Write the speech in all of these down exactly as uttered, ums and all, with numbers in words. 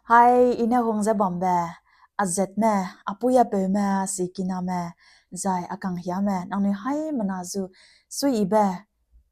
Hai, I ne hung ze bambe, a zatme, a pui a peume, a sikiname, zai a kanghiame, nangnui haimena zu suiyibe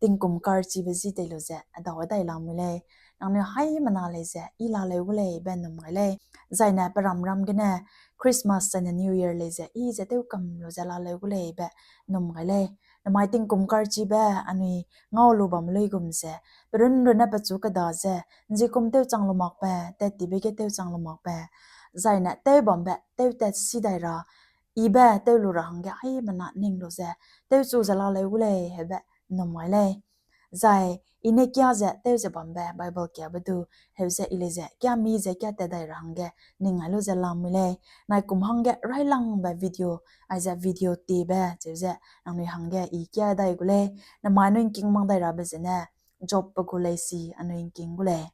tingkum karchibe zi tei lu ze a dau dai lamui lei. Nangnui haimena lei ze I laleu gu lei be nnum gai lei. Zai ne peram ram gene Christmas zai ne New Year lei ze I ze tewkam lu ze laleu gu lei be nnum gai lei. Namai tingkum karchibe anui ngau lu bam luigum ze, perun runne pechu keda ze, nzikum tewchang lu makbe, tettibe ge tewchang lu makbe, zai ne tew bambe, tew tat si dai ra, I be tew lu ra hangge haimena ning lu ze, tewchu ze laleu gu lei, heube nnum gai lei. Zai, I ne kia ze tew ze bambe Bible kiabe du, heu ze I lei ze kia mi ze kia tat dai ra hangge ning gai lu ze lamui lei. Naikum hangge railangbe video, aize video tiebe cheu ze nangnui hangge I kia dai gu lei. Namai anui ngking mang dai rabe zene, Jobbe gu leisi anui ngking gu lei.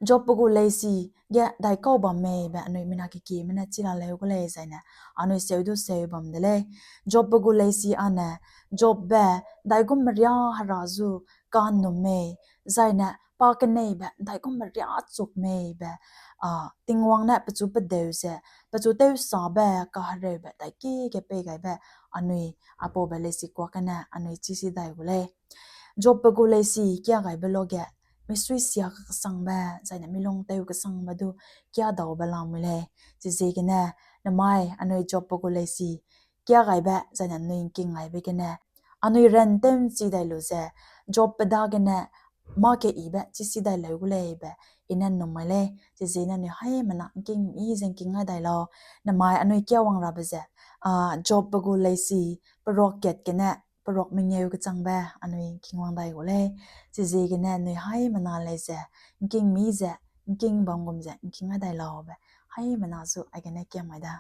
Jobbe gu leisi ge daikau bam mei be anui mina kekieme ne chi laleu gu lei zai ne, anui seu du seu bam de lei. Jobbe gu leisi â ne, Jobbe daigum meria hera zu ka'nnum mei, zai ne pa keneibe daigum meria chuk mei be, a, Tingwang ne pechu pedeu ze, pechu tewsabe kahereube daiki ge pei gaibe anui, apaube leisi kuak gene anui chi si dai gu lei. Jobbe gu leisi kia gaibe luage, misui sia kesangbe, zai ne milung tew kesangbe du kia daube lamui lei. Chiziegene, namai anui Jobbe gu leisi kia gaibe, zai ne anui ngking gaibe gene, anui ran tew nchi dai lu ze, Jobbe dagene mâ keyibe chi si dai leu gu lei be I ne nnum gai lei. Chiziegene anui haimena ngking mi ze ngking gai dai lau. Namai anui kia wang rabe ze, a, Jobbe gu leisi peruak kat gene peruak mengeu kechangbe anui ngking wang dai gu lei. Chiziegene anui haimena lei ze, ngking mi ze, ngking bam gum ze ngking gai dai laube, haimena zu aigene kiam gai da.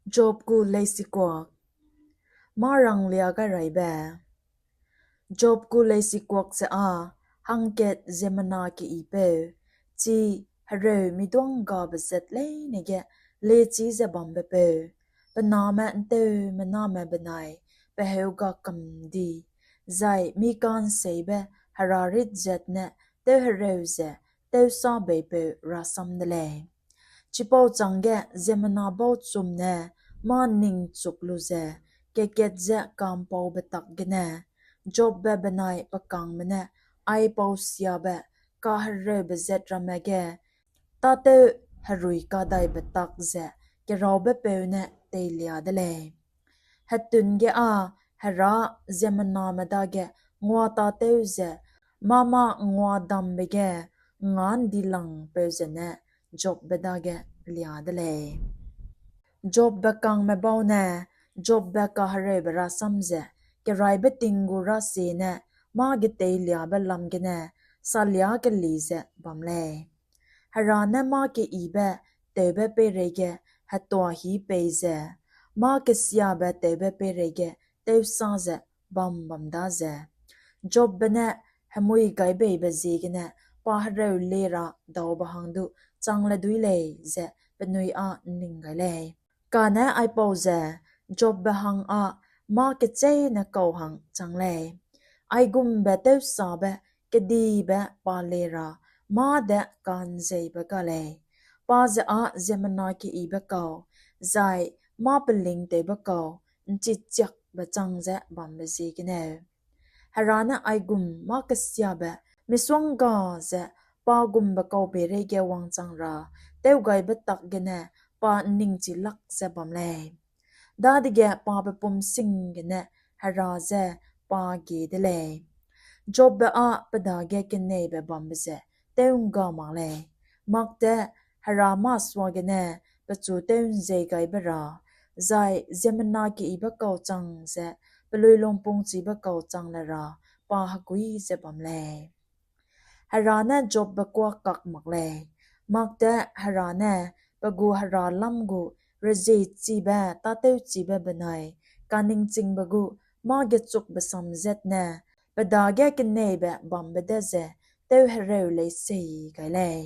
Job gu leisikuak. Mâ ranglia gai raibe. Job gu leisikuak ze â, hangkat ziemmena keipeu, chi hereu miduânggabe zat leine ge lechî ze bambepeu, pe name ’nteumena benai pe heuga kam di, zai mi ka'nseibe herarit zat ne tewhereu ze tewsa beipeu rasam de lei. Chipau chângge ziemmena bau chum ne mâ ’nningchuk lu ze, kat-kat ze ka'mpaube tak gene, Jobbe benai pe kangme ne aipau siabe kahereube zat ramme ge tâtew herui kadaibe tak ze keraubepeu ne teilia de lei. Hetun ge â Hera ziemmename dage nguatâtew ze mâ-mâ nguadambe ge nga'ndilangpeu zene Jobbe dage lia de lei. Jobbe kangme bau ne Jobbe kahereube rasam ze keraibe ting gu rasie ne mâ geteiliabe lam gene salia keli ze bam lei. Hera ne mâ keyibe tewbe peireige hetuahî pei ze, mâ kesiabe tewbe peireige tewsa ze bam bam daze, Jobbe ne hemui gaibeibe ziegene pa hereu le ra daube hang du chang le dui lei ze penui â ’nning gai lei. Kane aipau ze Jobbe hang â mâ kecheîne kau hang chang lei. Aigumbe tewsabe kedibe pa le ra mâ de ka'nzeibe ga lei. Pa ze â ziemmena keyibe kau, zai mâ pelingtewbe kau, ’nchichiakbe chang ze bambe ziegeneu. Hera ne aigum mâ kesiabe misongga ze pa gumbe kau peireige wangchang ra tewgaibe tak gene pa ’nningchi lak ze bam lei. Dadege pa pe pum sing gene Hera je pa gie de lei. Jobbe â pe dage keneibe bambe ze tew'ngga mak lei. Makte Hera masuagene pechu tew'nzeigaibe ra, zai ziemmena keyibe kau chang ze peluilungpungchibe kau chang le ra pa hegui ze bam lei. Hera ne Jobbe kuâ kak mak lei. Makte Hera ne pe gu hera lam gu reziechibe tâtewchibe benai kaningchingbe gu mâ gechukbe samzat ne pe dage keneibe bambe de ze tewhereu leisei gai lei.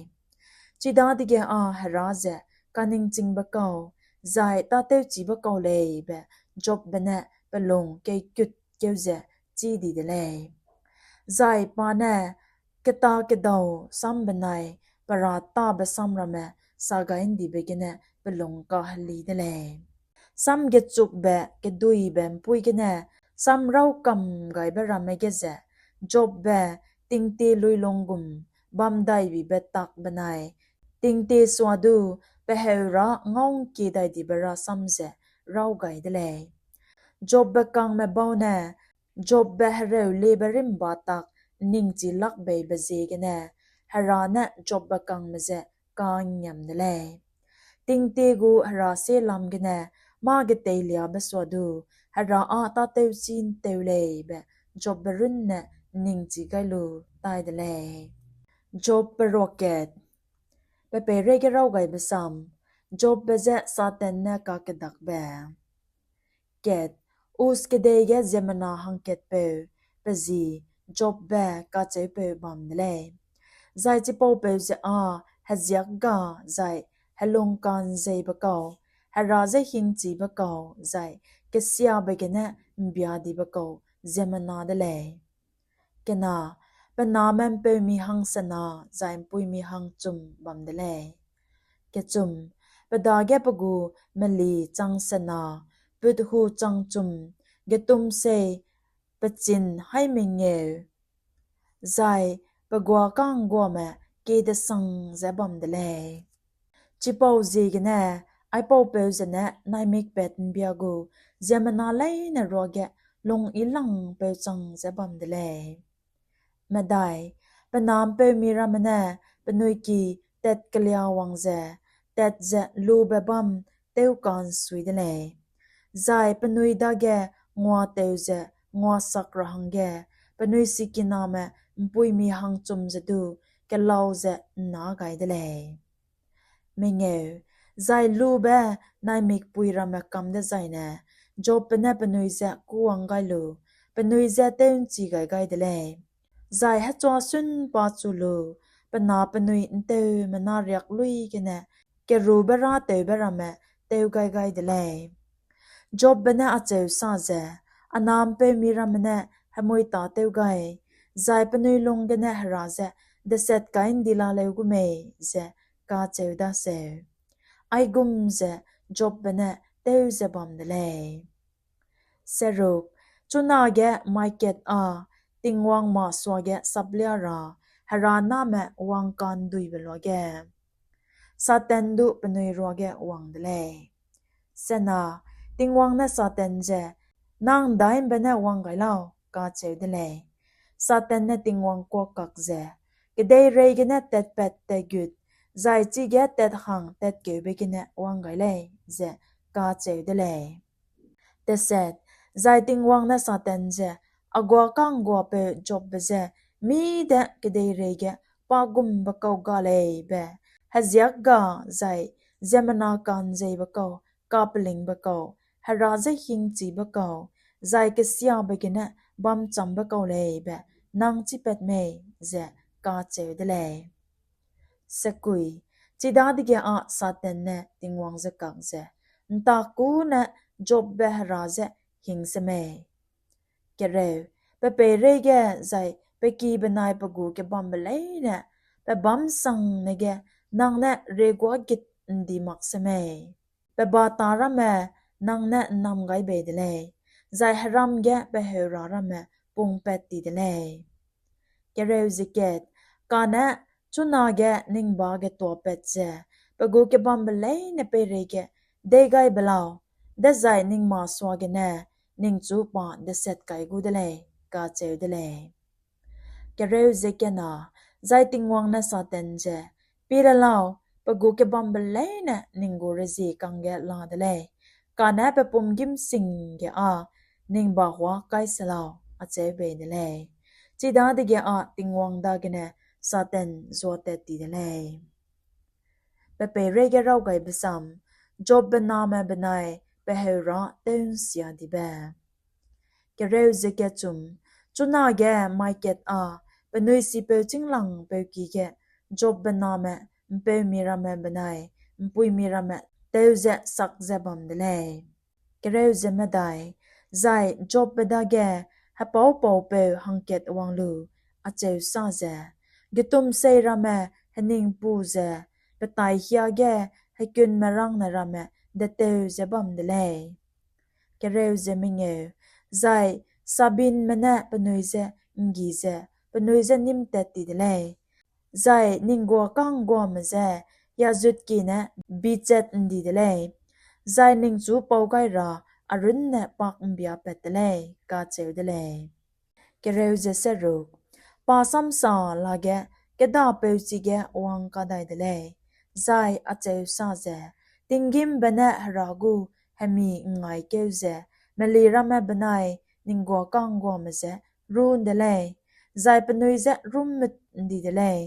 Chidadege â Hera ze kaningchingbe kau, zai tâtewchibe kau lei be Jobbe ne pe lung keikut keu ze chî di de lei. Zai pa ne keta kedau sam benai pe râtabe sam ramme sa gai ’ndibe gene pe lung kaheli de lei. Sam gechukbe keduibe ’mpuî gene sam raukam gaibe ramme ge ze Jobbe tingtie luilung gum bam daibibe tak benai tingtie suadu pe heurâ ngau'ngkie dai dibe rasam ze raw gai de lei. Jobbe kangme bau ne Jobbe hereuliebe rimba tak ’nningchi lak beibe ziegene Hera ne Jobbe kangme je ka'ngiam de lei. Tingtie gu Hera sie lam gene mâ geteiliabe suadu Hera â tâtewchî ’nteu lei be Jobbe runne ’nningchi gai lu tai de lei. Job peruakat. Pe peireige raw gaibe sam, Jobbe je Satan ne kakedakbe. Kat, Uz kedei ge ziemmena hangkatpeu, pe zi Jobbe kacheupeu bam de lei. Zai chipaupeu ze â heziak ga zai helungka'nzeibe kau, Hera je hingchibe kau, zai kesiabe gene ’mbiadibe kau ziemmena de lei. Kena, pe name ’mpeumi hang sena zai ’mpuimi hang chum bam de lei. Kechum, pe dage pe gu meli chang sena, put hu chang chum, getumsei, pechin haî mengeu, zai pe guâ ka'ngguame kie desang ze bam de lei. Chipau ziegene, aipaupeu zene naimikpat ’mbia gu ziemmena leine ruage lung-ilangpeu chang ze bam de lei. Medai, pe na ’mpeumi ramme ne penui ki tatkelia wang ze, tat ze lube bâm tewka'nsui de lei. Zai penui dage nguateu ze nguasak ra hangge, penui sikiname ’mpuimi hangchum ze du kelau ze ’nna gai de lei. Mengeu, zai lube naimikpui ramme kam dezaine, Jobbe ne penui je kûwang gai lu, penui je tew'nchi gai gai de lei. Zai hechuasun pa chu lu, pe na penui ’nteumena riak luî gene, kerube râtewbe ramme tew gai gai de lei. Jobbe ne acheu sa ze, a na ’mpeumi ramme ne hemui tâtew gai, zai penui lung gene Hera je deset kai ’ndi la leu gu mei ze kacheu daseu. Aigum ze Jobbe ne tew ze bam de lei. Seruk, chunage mai kat â Tingwang masuage saplia ra Hera name wangka'nduibe luage, Satan du penui ruage wang de lei. Sena, Tingwang ne Satan je, nang ’ndaimbe ne wang gai lau, kacheu de lei. Satan ne Tingwang kuâ kak ze, kedeirei gene tatpat tatgut, zai chige tathang tatkeube gene wang gai lei, ze kacheu de lei. Teset, zai Tingwang ne Satan je, a guâ ka'ngguapeu Jobbe je, mî de kedeirei ge pa gumbe kau ga lei be, heziak ga zai ziemmena ka'nzeibe kau, kapelingbe kau, Hera je hingchibe kau, zai kesiabe gene bamchambe kau lei be nang chîpat mei, ze kacheu de lei. Sekui, chidadege â Satan ne Tingwang je kak ze, ’ntakû ne Jobbe Hera je hing semei? Kereu, pe peireige zai pe ki benai pe gu kebambe leine, pe bâm sangne ge nang ne reguagit ’ndi mak semei? Pe bata ramme nang ne ’nnam gai bei de lei, zai heram ge pe heura ramme pungpat ti de lei. Kereu ze kat, kane chunage ning ba getuapat ze, pe gu kebambe leine peireige dei gai be lau, dezai ning masuagene ningchu pa deset kai gu de lei, kacheu de lei. Kereu ze kena, zai Tingwang ne Satan je, pie le lau, pe gu kebambe leine ning gu rezie kangge la de lei, kane pe pum gîm sing ge â ning ba huâ kai se lau, acheu bei de lei. Chidadege â Tingwang dagene Satan zuatat ti de lei. Pe peireige raw gaibe sam, Jobbe name benai pe heura tew'nsia dibe. Kereu ze kechum, chunage mai kat â penui sipeu chînglangpeu ki ge Jobbe name ’mpeumi ramme benai ’mpuimi ramme teu ze sak ze bam de lei. Kereu ze medai, zai Jobbe dage hepâupaupeu hangkat wang lu, acheu sa ze, getumsei ramme heningpu ze, pe taihia ge hekunmerângne ramme deteu ze bam de lei. Kereu ze mengeu, zai Sabinme ne penui je ’nggi ze, penui je nîmtat ti de lei. Zai ning guâ ka'ngguame je Yazutki ne bichat ’ndi de lei, zai ningchu pau gai ra a runne pak ’mbiapat de lei, kacheu de lei. Kereu ze seruk, pa samsa lage kêdapeu chige wang kadai de lei, zai acheu sa ze, Tinggîmbe ne Hera gu hemi ’ngngaikeu ze meli ramme benai ning guâ ka'ngguame je rû ’nde lei, zai penui je rûmmut ’ndi de lei,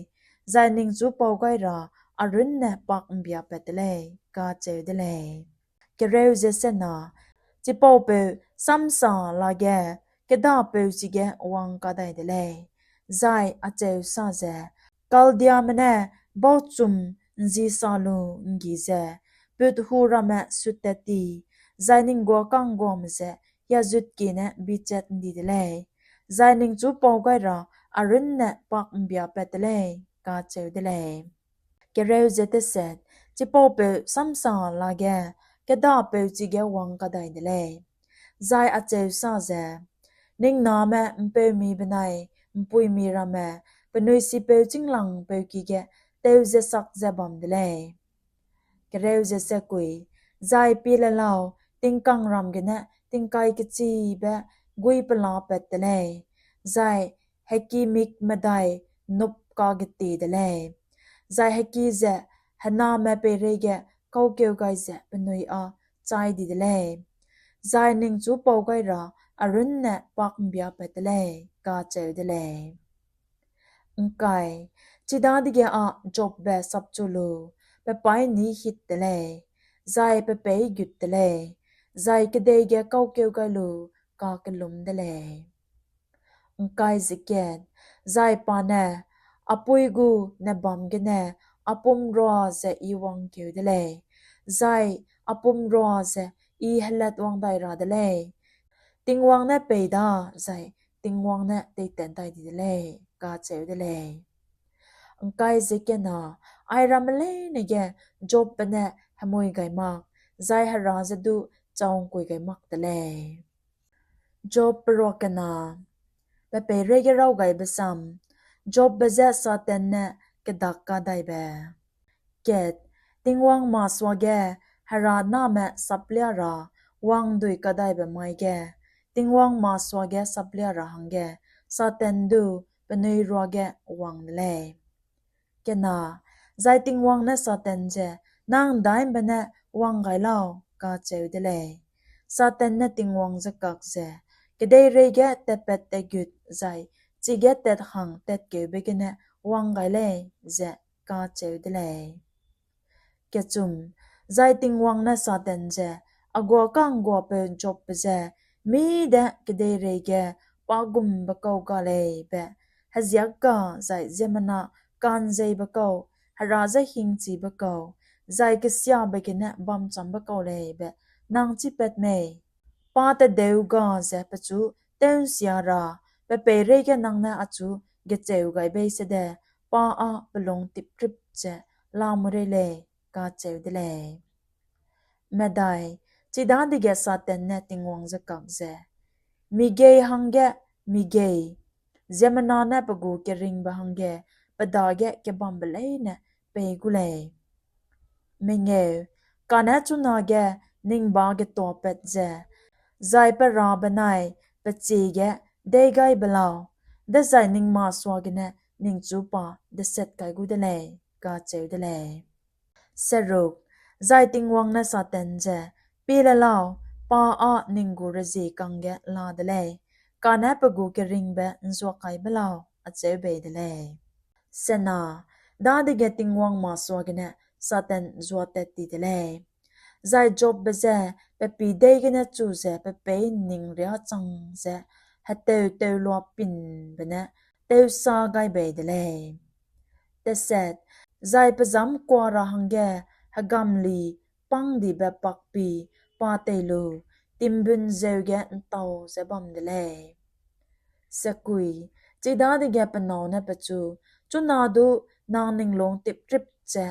zai ningchu pau gai ra a runne pak ’mbiapat de lei, kacheu de lei. Kereu ze sena, chipaupeu samsa lage kêdapeu chige wang kadai de lei, zai acheu sa ze, Kaldiame ne bauchum ’nzi sa lu ’nggi ze, put hu ramme suttat ti, zai ning guâ ka'ngguame ze Yazutki ne bichat ’ndi de lei, zai ningchu pau gai ra a runne pak ’mbiapat de lei, kacheu de lei. Kereu ze teset, chipaupeu samsa lage kêdapeu chige wang kadai de lei, zai acheu sa ze, Ning name ’mpeumi benai ’mpuimi ramme penui sipeu chînglangpeuki ge teu ze sak ze bam de lei. Kereu ze sekui, zai pie le lau, tingkangram gene tingkai kechibe guipelapat te lei, zai heki mik medai nupkagetie de lei, zai heki ze hename peireige kaukeu gai ze penui â chai di de lei, zai ningchu pau gai ra a runne pak ’mbiapat de lei, kacheu de lei. ’Ngkai, chidadege â Jobbe sapchu lu, pe paîni hit te lei, zai pe peî gut te lei, zai kedei ge kaukeu gai lu kakellum de lei. ’Ngkai ze kat, zai pa ne, A pui gu nebâm gene a pumrua ze I wangkeu de lei, zai a pumrua ze I helatwang dai ra de lei; Tingwang ne pei da zai Tingwang ne teitat dai di de lei, kacheu de lei. ’Ngkai ze kena, airamme leine ge Jobbe ne hemui gai mak, zai Hera je du chau'ngkui gai mak te lei. Job peruakena, pe peireige rawgaibe sam, Jobbe je Satan ne kedak kadaibe. Kat, Tingwang masuage Hera name saplia ra wangdui kadaibe mai ge, Tingwang masuage saplia ra hangge Satan du penui ruage wang de lei. Kena, zai Tingwang ne Satan je, Nang ’ndaimbe ne wang gai lau? kacheu de lei. Satan ne Tingwang je kak ze, Kedeireige tatpat tatgut zai chige tat hang tatkeube gene wang gai lei, ze kacheu de lei. Kechum, zai Tingwang ne Satan je, A guâ ka'ngguapeu Jobbe je mî de kedeireige pa gumbe kau ga lei be, heziak ga zai ziemmena ka'nzeibe kau, Hera je hingchibe kau, zai kesiabe gene bamchambe kau lei be nang chîpat mei? Pa tedeu ga ze pechu tew'nsia ra, pe peireige nang ne achu gecheu gai bei sede, pa â pe lung tiprip ze lamurei lei, kacheu de lei. Medai, chidadege Satan ne Tingwang je kak ze, Migei hangge migei, ziemmena ne pe gu keringbe hangge pe dage kebambe leine pei gu lei. Mengeu, kane chunage ning ba getuapat ze, zai pe ra benai pe chige deigaibe lau, dezai ning masuagene ningchu pa deset kai gu de lei, kacheu de lei. Seruk, zai Tingwang ne Satan je, Pie le lau, pa â ning gu rezie kangge la de lei, kane pe gu keringbe ’nzuakaibe lau, acheu bei de lei. Sena, dadege Tingwang masuagene Satan zuatat ti de lei. Zai Jobbe je pe pî dei gene chu ze pe peî ’nning riâ chang ze heteu teuloa pinbe ne tewsa gai bei de lei. Teset, zai pe zâm kua ra hangge hegamli pângdibe pakpi pa tei lu, timbun zeu ge ’ntau ze bam de lei. Sekui, chidadege pe nâu ne pechu, Chuna du nang ninglung tiprip ze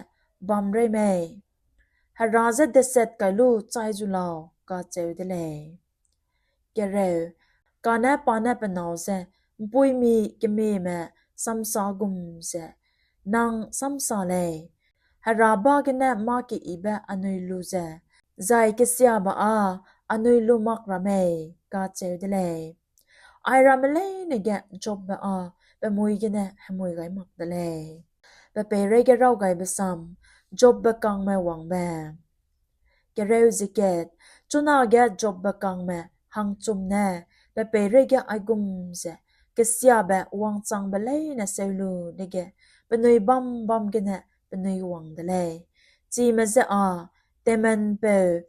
bam rei mei? Hera je deset kai lu chai zu lau, kacheu de lei. Kereu, kane pa ne pe nâu je, ’Mpuimi kemieme samsa gum ze nang samsa lei. Hera ba gene mâ-keyibe anui lu ze, zai kesiabe â anui lu mak ra mei? kacheu de lei. Airamme leine ge Jobbe â pe mui gene hemui gai mak de lei. Pe peireige Rawgaibe Sam. Jobbe Kangme Wangbe. Kereu ze kat, chunage Jobbe kangme hangchum ne pe peireige aigum ze kesiabe wangchangbe leine seu lu dege, penui bam bam gene penui wang de lei. Chime je â Temanpeu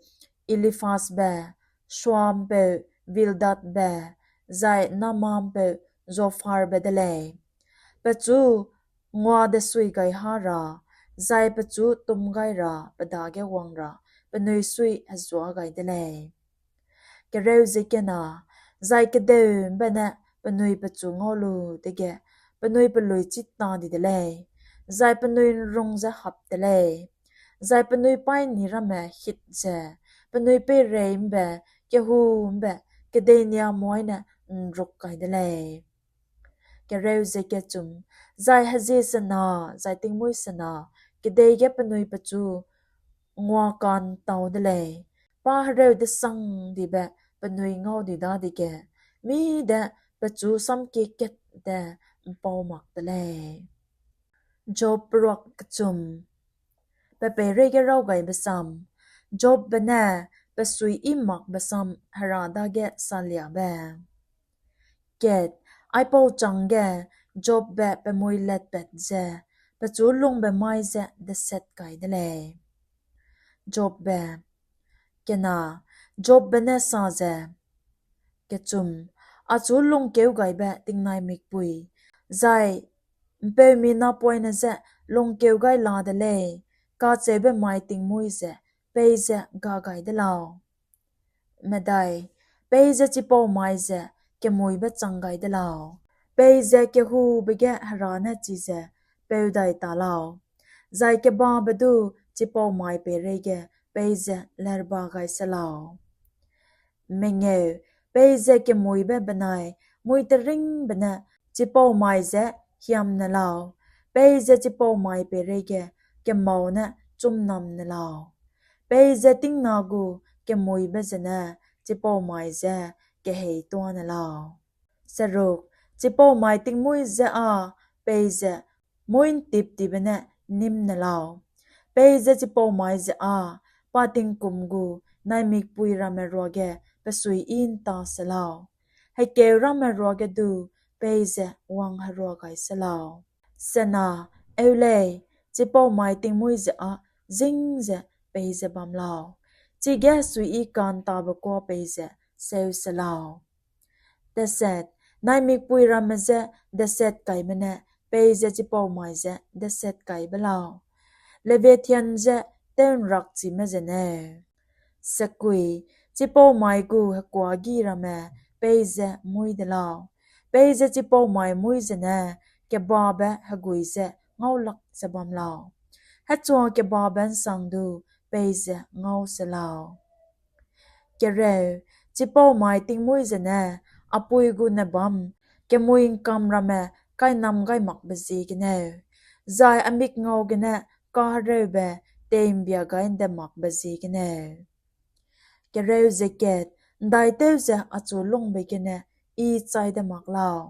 Eliphazbe, Shuampeu Bildadbe, zai Naamanpeu Zopharbe de lei. Pechu nguadesui gai hâ ra, zai pechu tum gai ra pe dage wang ra penui sui hezua gai de lei. Kereu ze kena, zai kedeu ’mbe ne penui pechu ngau lu dege, penui peluî chî ta di de lei, zai penui ’nrung ze hap te lei, zai penui paîni ramme hit ze, penui peirei ’mbe, kehu ’mbe, kedei niamoine ’nruk kai de lei. Kereu ze kechum, zai hezie sena, zai tingmuî sena, kedei ge penui pechu nguaka'ntau de lei, pa hereu desangdibe penui ngau di dadege, mî de pechu samkie kat de ’mpau mak de lei. Job peruak kechum. Pe peireige Rawgaibe Sam. Jobbe ne pe suiyi makbe sam Hera dage saliabe. Kat, aipau chângge Jobbe pe mui letpat ze, pechu lungbe mai ze deset kai de lei. Jobbe. Kena, Jobbe ne sa ze, kechum, achu lungkeugaibe tingnai mikpui, zai ’mpeumi napoine je lungkeu gai la de lei, kacheube mai tingmuî ze peize ga gai de lau. Medai, peize chipau mai ze kemuîbe chang gai de lau. Peize kehube ge Hera ne chize peu dai ta lau. Zai kebabe du chipau mai peireige peize lerba gai se lau. Mengeu, peize kemuîbe benai mui teringbe ne chipau mai ze hiamne lau. Peize chipau mai peireige kemau ne chumnamne lau. Peize tingna gu kemuîbe zene chipau mai je keheituâne lau. Seruk, chipau mai tingmuî je â peize muî'ntiptibe ne nîmne lau. Peize chipau mai ze â pa tingkum gu naimikpui ramme ruage pe suiyi ’nta se lau. Hekeu ramme ruage du peize wangherua gai se lau. Sena, eu lei, chipau mai tingmuî ze â zîng ze peize bam lau. Chige suiyi ka'ntabe kuâ peize seu se lau. Deset, naimikpui ramme je deset kaime ne peize chipau mai ze deset kaibe lau. Leviathan je tew'nrakchime zeneu. Sekui, chipau mai gu hekuâgi ramme peize muî de lau. Peize chipau mai muî zene kebabe hegui ze ngaulak ze bam lau. Hechua kebabe ’nsang du peize ngau se lau. Kereu, chipau mai tingmuî zene a pui gu nebâm kemui ’ngkam ramme kainam gai makbe ziegeneu, zai a mikngau gene kahereube tei'mbia gai ’nde makbe ziegeneu. Kereu ze kat, ’ndaitew ze achu lungbe gene I chai de mak lau,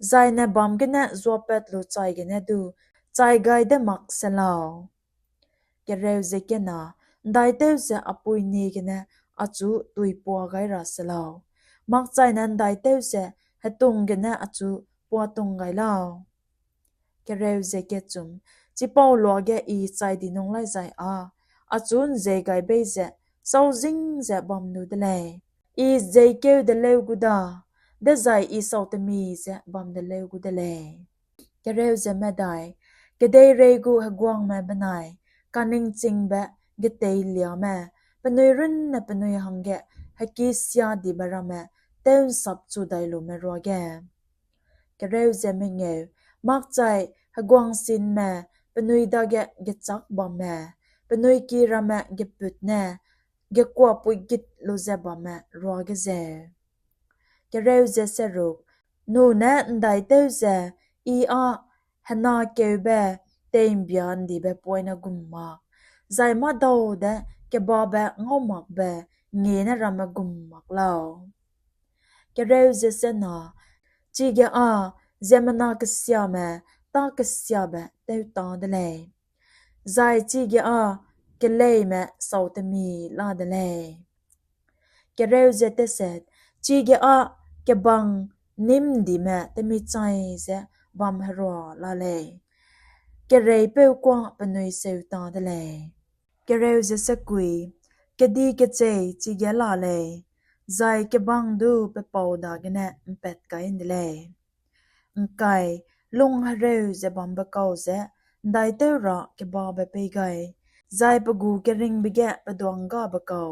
zai nebâm gene zuapat lu chai gene du chai gai de mak se lau. Kereu ze kena, ’ndaitew ze a pui nie gene achu tuipua gai ra se lau, makchaine ’ndaitew ze hetung gene achu puatung gai lau. Kereu ze kechum, chipau luage I chai di nung lai zai â, achu ’nzei gai bei ze, sâu zîng ze bam lu de lei. I zeikeu de leu gu da, dezai I sâu temi ze bam de leu gu de lei. Kereu ze medai, kedeirei gu heguangme benai kaningchingbe geteiliame, penui runne penui hangge hekîsiadibe ramme tew'nsap chu dai lume ruage. Kereu ze mengeu, makchai heguangsinme, penui dage gechâk bamme, penui ki ramme gepût ne, gekuapui git lu ze bamme ruage zeu. Kereu ze seruk, nune ’ndaitew ze I â henakeube tei'mbia ’ndibe poine gum mak, zai mâdau de kebabe ngaumakbe ngiene ramme gum mak lau. Kereu ze sena, chige â ziemmena kesiame tâ kesiabe tewtâ de lei, zai chige â keleime sautemi la de lei. Kereu ze teset, chige â kebang nîm'ndime temichai ze bam herua la lei, kereipeu kuâ penui seuta de lei. Kereu ze sekui, kedi kechei chige la lei, zai kebang du pe pau dagene ’mpat kai ’nde lei. ’Ngkai, lung hereu ze bambe kau ze ’ndaitew ra kebabe pei gai, zai pe gu keringbe ge peduânggabe kau.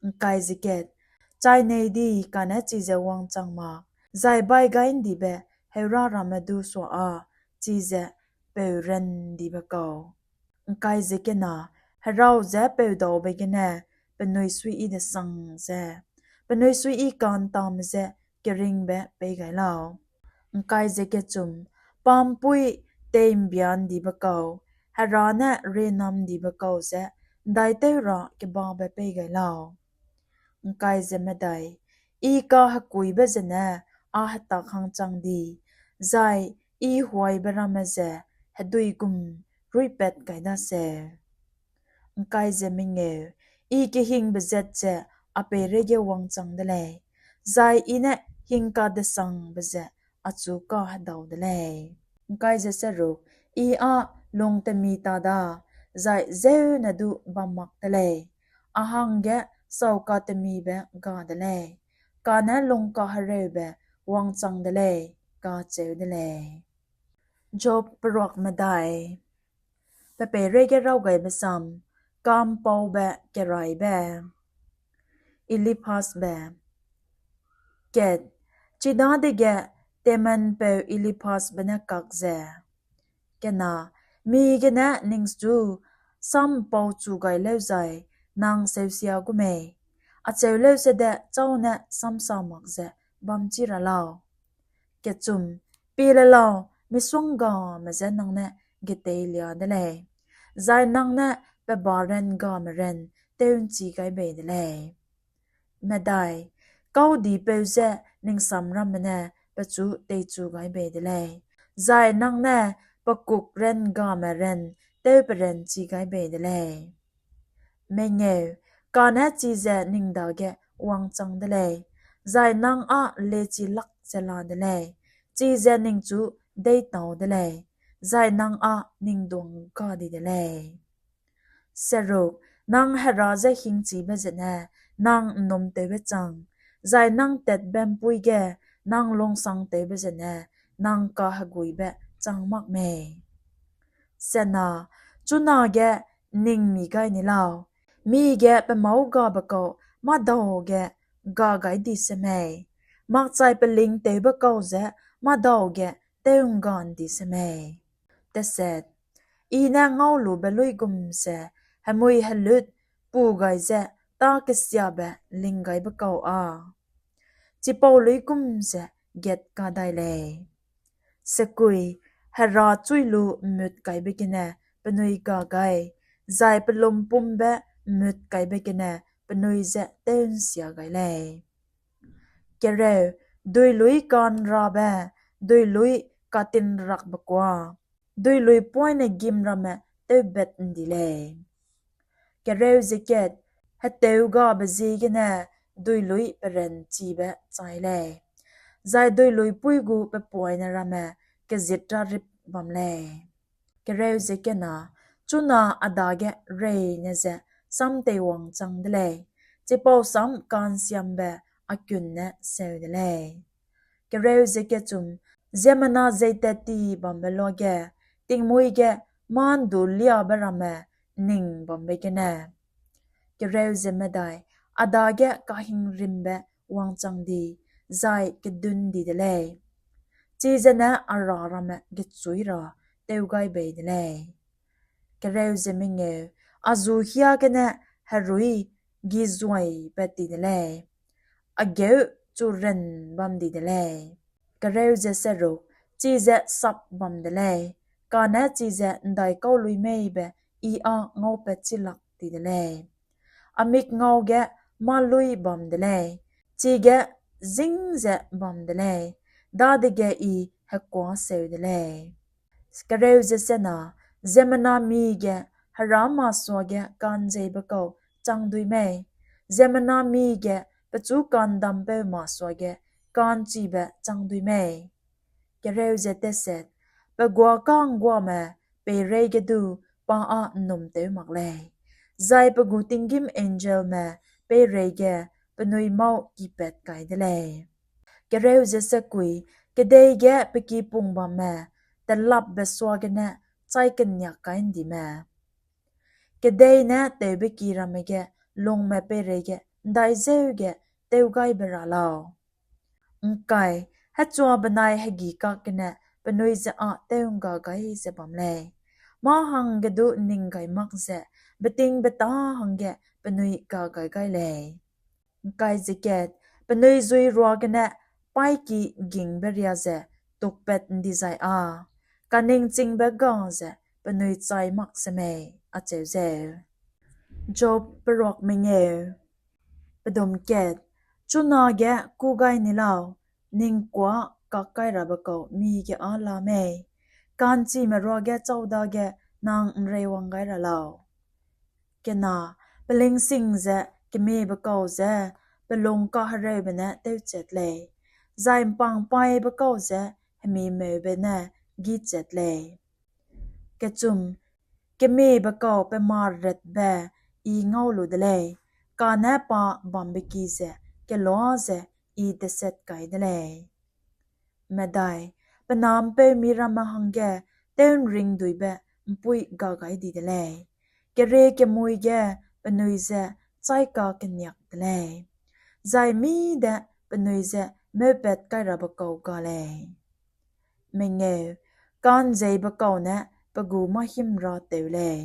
’Ngkai ze kat, chai nei di kane chize wangchang mak, zai bai gai ’ndibe heurâ ramme du sua â chize peu ran ’ndibe kau. ’Ngkai ze kena, herau ze peudaube gene penui suiyi desang ze, penui suiyi ka'ntame ze keringbe pei gai lau. ’Ngkai ze kechum, pa'mpui tei'mbia ’ndibe kau, Hera ne riena'm'ndibe kau ze ’ndaitew ra kebabe pei gai lau. ’Ngkai ze medai, I kahekuibe zene â hetak hangchang di, zai I huaibe ramme ze hedui gum ruipat kai daseu. ’Ngkai ze mengeu, I kehingbe zat ze a peireige wangchang de lei, zai I ne hingkadesangbe ze achu kahedau de lei. ’Ngkai ze seruk, I â lungtemi ta da, zai zeune du bam mak de lei, a hangge saukatemibe ga de lei, kane lungkahereube wangchang de lei, kacheu de lei. Job peruak medai. Pe peireige raw gaibe sam, ka'mpaube keraibe. Eliphazbe. Kat, chidadege Temanpeu Eliphazbe ne kak ze, kena, mi gene ningchu sam ’mpau chu gai lêuzai nang seusia gu mei? Acheu lêusede châu ne samsa mak ze bamchi ra lau? Kechum, pie le lau, misonggame je nang ne geteilia de lei, zai nang ne pe barengame ran tew'nchi gai bei de lei. Medai, kaudipeu je ning samramme ne pechu teichu gai bei de lei, zai nang ne pe kuk rengame ran tewperanchi gai bei de lei. Mengeu, kane chize ning dage wangchang de lei, zai nang â lechi lak ze la de lei, chize ningchu deitau de lei, zai nang â ning duang ga di de lei. Seruk, nang Hera je hingchibe zene nang ’nnumtewbe chang, zai nang tatbe ’mpuî ge nang lungsangtewbe zene nang kaheguibe chang mak mei? Sena, chunage ning mi gai ni lau, mige pe mâu gabe kau mâdau ge ga gai di se mei? Makchai pelingtewbe kau ze mâdau ge tew'ngga ’ndi se mei? Teset, I ne ngaulube luigum ze hemui helut pu gai ze tâ kesiabe linggaibe kau â chipau luigum ze gat kadai lei. Sekui, Hera chui lu ’mmut kaibe gene penui ga gai, zai pe lumpumbe ’mmut kaibe gene penui je tew'nsia gai lei. Kereu, duilui ka'nrabe, duilui katinrakbe kuâ, duilui poine gîm ramme tewbet ’ndi lei. Kereu ze kat, heteugabe ziegene duilui peranchibe chai lei, zai duilui puî gu pe poine ramme kezit rarip bam lei. Kereu ze kena, chuna a dage reine ze samteiwang chang de lei, chipau sam ka'nsiambe a kunne seu de lei. Kereu ze kechum, ziemmena zeitat ti bambe luage, tingmuî ge mâ ’ndu liabe ramme ’nning bambe gene. Kereu ze medai, a dage kahingrimbe wangchang di, zai kedun di de lei. Chize ne a ra ramme gechui ra tew gai bei de lei. Kereu ze mengeu, a zu hiagene herui gizuaipat ti de lei, a geu churen bam di de lei. Kereu ze seruk, chize sap bam de lei, kane chize ’ndaikau lui mei be I â ngaupat chilak ti de lei. A mikngau ge mâ lui bam de lei, chige zîng ze bam de lei, dadege I hekuâ seu de lei. Kereu ze sena, ziemmena mige Hera masuage ka'nzeibe kau chang dui mei, ziemmena mige pechu ka'ndampeu masuage ka'nchibe chang dui mei. Kereu ze teset, pe guâ ka'ngguame peireige du pa â ’nnumtew mak lei, zai pe gu tinggîm angelme peireige penui mâu kipat kai de lei. Kereu ze sekui, kedei ge pe kipung bamme telapbe suagene chai keniak kai ’ndime, kedei ne tewbe ki ramme ge lungme peireige ’ndaizeu ge tewgaibe ra lau. ’Ngkai, hechua benai hegi kak gene penui je â tew'ngga gai ze bam lei, mâ hangge du ’nning gai mak ze betingbeta hangge penui ga gai gai lei. ’Ngkai ze kat, penui zui ruagene paîki gingbe ria ze tukpat ’ndizai â kaningchingbe ga ze penui chai mak semei, acheu zeu. Job peruak mengeu. Pedum kat, chunage kû gai ni lau, ning kuâ kak kai rabe kau mige â la mei, ka'nchime ruage chau dage nang ’nreiwang gai ra lau. Kena, pelingsing ze kemiebe kau je pelung kahereube ne tewchat lei, zai ’mpangpaibe kau je hemimeube ne gîchat lei. Kechum, kemiebe kau pe maretbe I ngau lu de lei, kane pa bambe ki ze kelua ze I deset kai de lei. Medai, pe na ’mpeumi ramme hangge tew'nringduibe ’mpuî ga gai di de lei, kerie kemui ge penui je chai kakeniak de lei, zai mî de penui je meupat kai rabe kau ga lei. Mengeu, ka'nzeibe kau ne pe gu mâhîmra tew lei,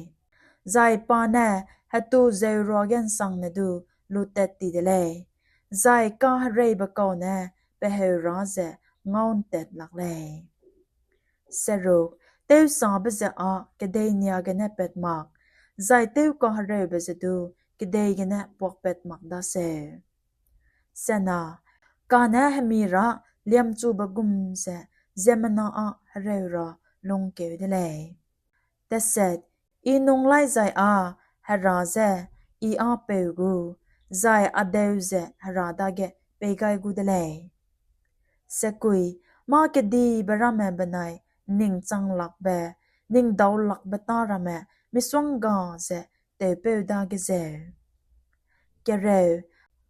zai pa ne hetu zeu ruage ’nsangne du lutat ti de lei, zai kahereibe kau ne pe heurâ ze ngau'ntat lak lei. Seruk, tewsabe ze â kedei nia gene pat mak, zai tewkahereube ze du kedei gene puakpat mak daseu. Sena, kane hemi ra liamchube gum ze ziemmena â hereu ra lungkeu de lei. Teset, I nung lai zai â Hera je I â peu gu, zai a deu ze Hera dage pei gai gu de lei. Sekui, mâ kedibe ramme benai ning changlakbe, ning daulakbe tâ ramme misongga ze tewpeu dage zeu. Kereu,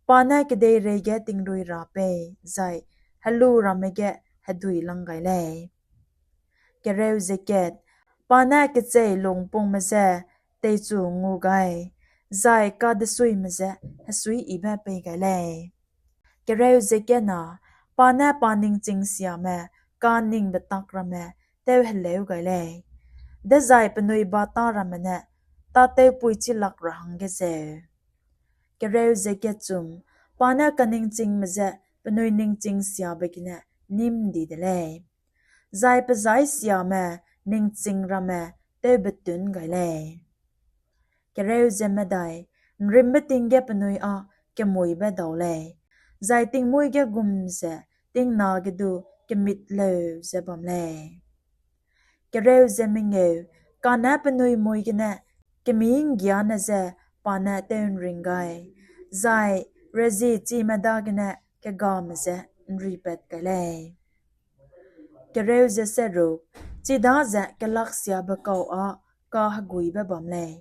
pa ne kedeireige tingrui ra pei, zai helu ramme ge hedui lang gai lei. Kereu ze kat, pa ne kechei lungpungme je teichu ngu gai, zai kadesuime je hesuiyibe pei gai lei. Kereu ze kena, pa ne pa ningching siame kaningbe tak ramme tewheleu gai lei, dezai penui ba tâ ramme ne tâtewpui chilak ra hangge zeu. Kereu ze kechum, pa ne kaningchingme je penui ningching siabe gene nîm di de lei, zai pe zai siame ningching ramme tewbetûn gai lei. Kereu ze medai, ’nrîmbe ting ge penui â kemuibe dau lei, zai tingmuî ge gum ze tingna ge du kemitleu ze bam lei. Kereu ze mengeu, kane penui mui gene kemî ’nggiane je pa ne tew'nring gai, zai rezie chime dagene kegame je ’nripat kai lei. Kereu ze seruk, chidaze kelaksiabe kau â kaheguibe bam lei,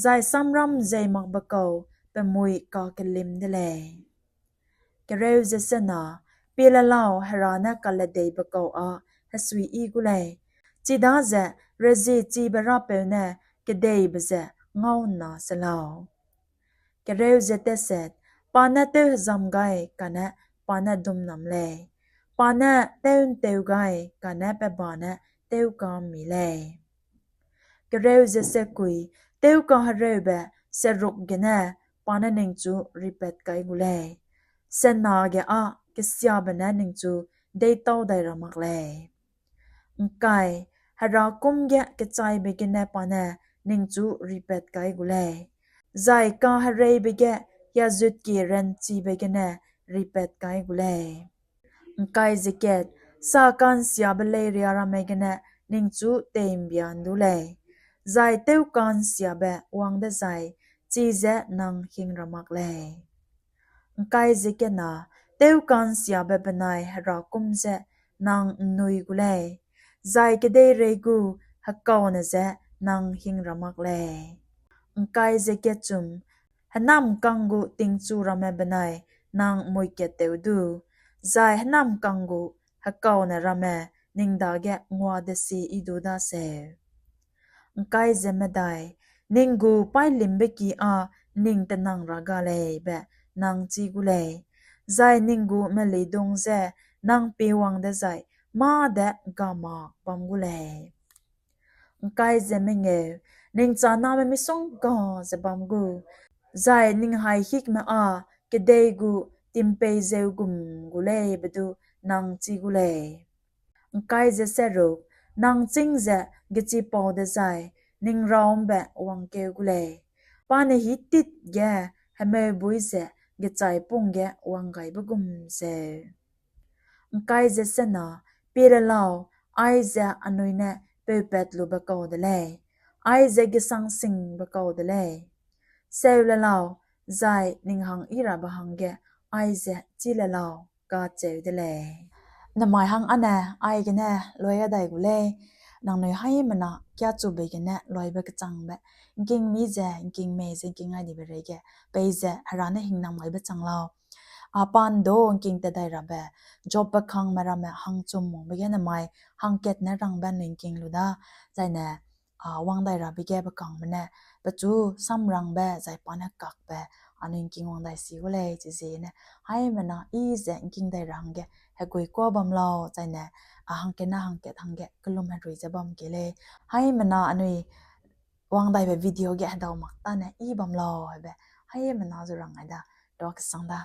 zai samram zeimakbe kau pe mui kakelim de lei. Kereu ze sena, pie le lau, Hera ne kaledeibe kau â hesuiyi gu lei, chidaze rezie chibe Rapeu ne kedeibe ze ngau ’nna se lau. Kereu ze teset, pa ne tewhezam gai kane pa ne dumnam lei, Pa ne tew'nteu gai kane pe ba ne tewka'mmi lei. Kereu ze sekui, tewkahereube seruk gene pa ne ningchu ripat kai gu lei; sena ge â kesiabe ne ningchu deîtau dai ra mak lei. ’Ngkai, herakûm ge kechaibe gene pa ne ningchu ripat kai gu lei, zai kahereibe ge hiazutkie ranchibe gene ripat kai gu lei. ’Ngkai ze kat, sa ka'nsiabe leiria ramme gene ningchu tei'mbia ’ndu lei, zai tewka'nsiabe wang dezai chize nang hing ra mak lei. ’Ngkai ze kena, tewka'nsiabe benai herakûm je nang ’nnui gu lei, zai kedeirei gu hekaune je nang hing ra mak lei. ’Ngkai ze kechum, hênamkang gu tingchu ramme benai nang muikat tew du, zai hênamkang gu hekaune ramme ning dage nguadesi yi du daseu. ’Ngkai ze medai, ning gu paîlimbe ki â ning tenang ra ga lei be nang chî gu lei, zai ning gu melidung je nang pie wang dezai mâ de ga mak bam gu lei. ’Ngkai ze mengeu, ning chaname misongga ze bam gu, zai ning haîhikme â kedei gu timpei zeu gum gu lei be du nang chî gu lei. ’Ngkai ze seruk, nang chîng ze gechipau dezai ning raw ’mbe wangkeu gu lei, pa ne hî tit ge hemeubuî ze gechaipung ge wanggaibe gum zeu. ’Ngkai ze sena, pie le lau, aize anui ne peupatlube kau de lei, aize gesangsingbe kau de lei. Seu le lau, zai ning hang yi rabe hangge aize chî le lau, kacheu de lei. Namai hang âne aigene luai a dai gu lei, nangnui haimena kiachube gene luaibe kechangbe, ’ngkingmi ze, ’ngkingmei ze, ’ngkingai dibe reige, peize Hera ne hingnam gaibe chang lau. A pa ’ndo ’ngking tat dai rabe, Jobbe kangme ramme hangchum mungbe ge namai hangkat ne rangbe anui ’ngking lu da, zaine, a, wang dai rabe ge pe kangme ne, pechu samrangbe, zai pa ne kakbe, anui ’ngking wang dai si gu lei, chiziegene, haimena yi ze ’ngking dai ra hangge, hegui kuâ bam lau, zaine, a hangkat ne hangkat hangge, kellum herui ze bam kei lei. Haimena anui wang daibe video ge hedau mak tâne yi bam lau, hebe, haimena zu rang gai da, dua kesang da.